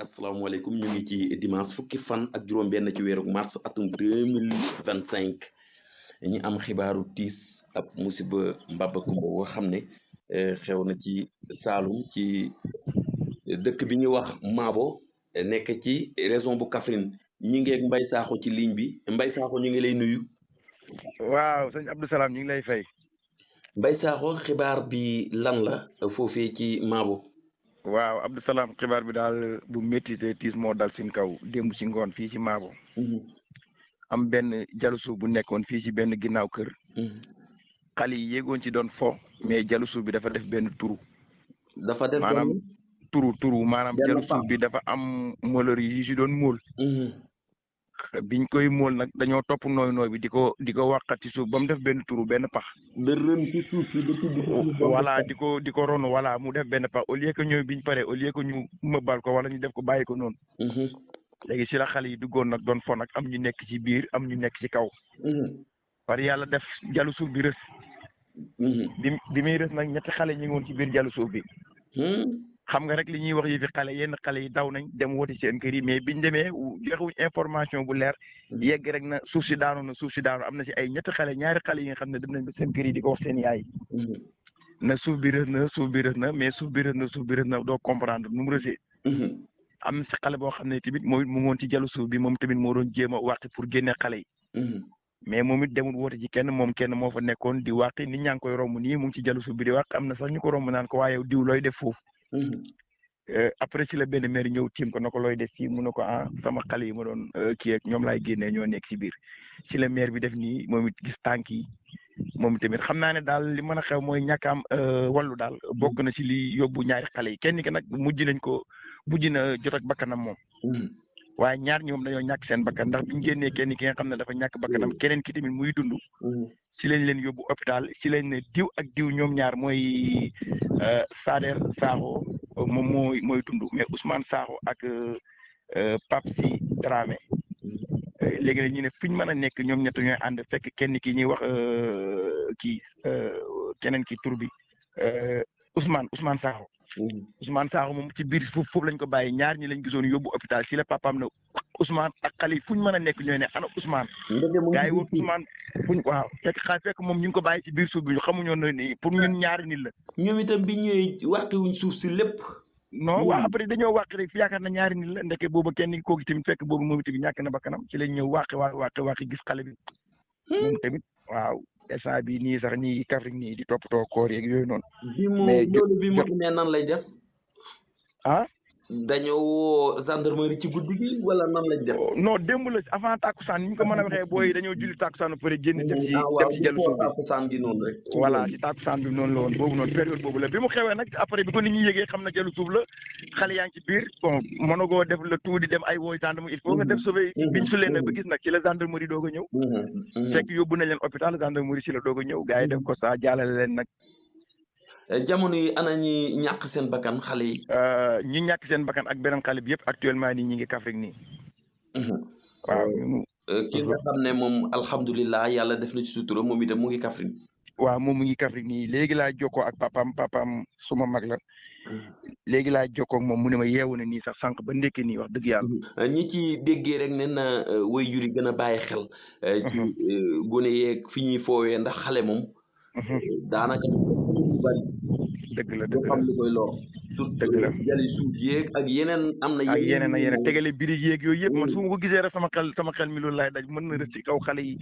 asalaamaaleykum ñu ngi ci dimanche fukki fan ak juróom-benn ci weeru mars atum 2025 ñi am xibaaru tiis ab musiba mbaba kumba boo xam ne xew na ci Saalum ci dëkk bi ñuy wax Maabo nekk ci région bu Kaffrine ñi ngeeg Mbay Saaxo ci ligne bi Mbay Saaxo ñu ngi lay nuyu. waaw sëñ Abdou Salam ñu ngi lay fay. Mbay Saaxo xibaar bi lan la foofee ci Maabo. waaw Abdou Salam xibaar bi daal bu métti te tiis moo dal suñ kaw démb si ngoon fii ci Maabo. am benn jalusuuf bu nekkoon fii ci benn ginnaaw kër. xale yi yéegoon ci doon fo mais jalusuuf bi dafa def benn turu. dafa def maanaam turu maanaam jalusuuf bi dafa am moleur yi si doon móol. biñ koy móol nag dañoo topp nooy bi di ko wàqat ci suuf ba mu def benn turu benn pax. de rën ci suuf si voilà di ko ron voilà mu def benn pax au lieu que ñooy biñ pare au lieu que ñu mëbbal ko wala ñu def ko bàyyi ko noonu. léegi si la xale yi duggoon nag doon fo nag am ñu nekk ci biir am ñu nekk ci kaw. par yàlla def jalu suuf bi rës. bi muy rës nag ñetti xale ñu ngi woon ci biir jalu suuf bi. xam nga rek li ñuy wax yi fi xale yenn xale yi daw nañ dem woti seen kër yi mais biñ demee joxuñ information bu leer yegg rek na suuf si daanu am na si ay ñetti xale ñaari xale yi nga xam ne dem nañ ba seen kër yi di ko wax seen yaay na suuf bi rës na mais suuf bi rës na doo comprendre nu mu rësee. am na si xale boo xam ne tamit mooy mu ngoon ci jalu suuf bi moom tamit moo doon jéem a wàqi pour génne xale yi. mais moom it demul woote ci kenn moom kenn moo fa nekkoon di wàqi nit ñaa ngi koy romb nii mu ngi ci jalu suuf bi di wàq am na sax ñu ko romb naan ko waaye diw looy def foofu. après si la benn maire ñëw tiim ko na ko looy def fii mu ne ko sama xale yi ma doon kii ak ñoom laay génnee ñoo nekk si biir si la maire bi def nii moom it gis tànk yi moom tamit xam naa ne daal li mën a xew mooy ñàkk am wàllu daal bokk na si li yóbbu ñaari xale yi kenn ki nag mujj na jot ak bakkanam moom. waaye ñaar ñoom dañoo ñàkk seen bakkan ndax biñ génnee kenn ki nga xam ne dafa ñàkk bakkanam keneen ki tamit muy dund. si lañ leen yóbbu hôpital si lañ ne diw ak diw ñoom ñaar mooy Sader Sakho moom mooy dund mais Ousmane Sakho ak Pape Si Dramé léegi nag ñu ne fi ñu mën a nekk ñoom ñett ñooy ànd fekk kenn ki ñuy wax keneen ki tur bi Ousmane Sakho. Ousmane Sakho moom ci biir foofu lañ ko bàyyi ñaar ñi lañ gisoon yóbbu hôpital ci la papaam na Ousmane ak xale yi fu ñu mën a nekk ñooy ne ana Ousmane. gars yi wut Ousmane waaw fekk moom ñu ngi ko bàyyi ci biir suuf bi xamuñoon ne nii pour ñun ñaari nit la. ñoom itam bi ñëwee wàqiwuñ suuf si lépp. non waaw après dañoo wàq rek fi yaakaar na ñaari nit la ndeke boobu kenn kooku tamit fekk boobu moom tamit ñàkk na bakkanam ci lañ ñëw wàqi gis xale bi. moom tamit waaw. instant bi nii sax ñi Kaffrine nii di toppatoo koor yeeg yooyu noonu. mais loolu bi mu amee nan lay def. dañoo woo gendarmerie ci guddi gi wala nan lañ def. non démb la avant takkusaan ni ñu ko mën a waxee booy dañoo julli takkusaan ba pare génn dem ci jalu suuf bi takkusaan gi noonu rek. voilà ci takkusaan bi noonu la woon boobu noonu période boobu la bi mu xewee nag après bi ko nit ñi yëgee xam na jalu suuf la xale yaa ngi ci biir bon mënagoo def le tout di dem ay wooy gendarmerie il faut nga def sauver biñ su leen nag ba gis nag ci la gendarmerie doog a ñëw. fekk yóbbu nañ leen hôpital gendarmerie ci la doog a ñëw gars yi def ko saa jaalale leen nag. jamono yi ana ñi ñàkk seen bakkan xale yi. ñi ñàkk seen bakkan ak beneen xale bi yëpp actuellement nii ñi ngi Kaffrine nii. waaw. ki nga xam ne moom alhamdulilah yàlla def na ci sutura moom itam mu ngi Kaffrine. waaw moom mu ngi Kaffrine nii léegi laa jokkoo ak papaam suma mag la. léegi laa jokkoo ak moom mu ne ma yeewu na nii sax sànq ba ndekki nii wax dëgg yàlla. ñi ci déggee rek ne na waajur yi gën a bàyyi xel. ci gone yeeg fi ñuy foowee ndax xale moom. daanaka bari dëgg la xam lu koy lor surtout jali suuf yeeg ak yeneen am na ak yeneen tegale birig yeeg yooyu yëpp man su ma ko gisee rek sama xel mi loolu laay daj mën na rës ci kaw xale yi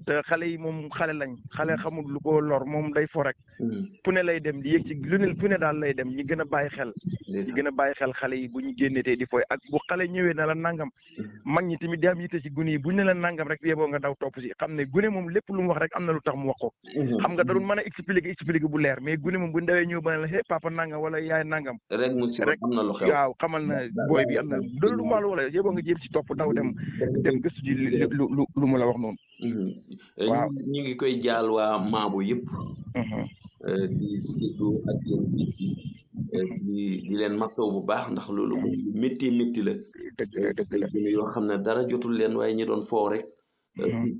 te xale yi moom xale lañ xale xamul lu ko lor moom day fo rek fu ne lay dem di yéeg ci lu ne fu ne daal lay dem ñi gën a bàyyi xel xale yi bu ñu génnetee di fooy ak bu xale ñëwee na la nangam mag ñi tamit di am yitte ci gune yi bu ñu ne la nangam rek yeboo nga daw topp si xam ne gune moom lépp lu mu wax rek am na lu tax mu wax ko xam nga darul mën a expliquer bu leer mais gune moom bu ndawee ñëw ba ne la hé papa nangam wala yaay nangam rek mu si am na lu xew waaw xamal na booy bi am na loolu lu ma la wala yeboo nga jéem si topp daw dem gëstu ji lu mu la wax noonu waaw ñu ngi koy jaal waa Maabo yëpp di séddoo ak yéen gis bi di leen masaw bu baax ndax loolu moom métti la dëgg la yoo xam ne dara jotul leen waaye ñi doon foo rek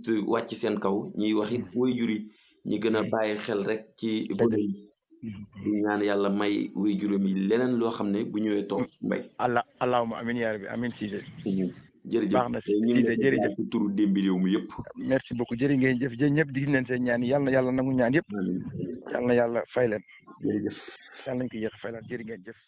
su wàcc seen kaw ñiy wax it waajur yi ñi gën a bàyyi xel rek ci gone yi di ñaan yàlla may wuy juróom yi leneen loo xam ne bu ñëwee toog mbay. allahumma amin yaa rabbi amin Cissé. jërëjëf baax na ñu ngi Cissé lay jërëjëf ci turu démbi réew mi yëpp. merci beaucoup jërë ngeen jëf jërë ñëpp digg nañ seen ñaan yi yàlla na yàlla nangu ñaan yëpp. amiin yàlla na yàlla fay leen. jërëjëf. yàlla nañ ko yéex a fay leen jërë ngeen jëf.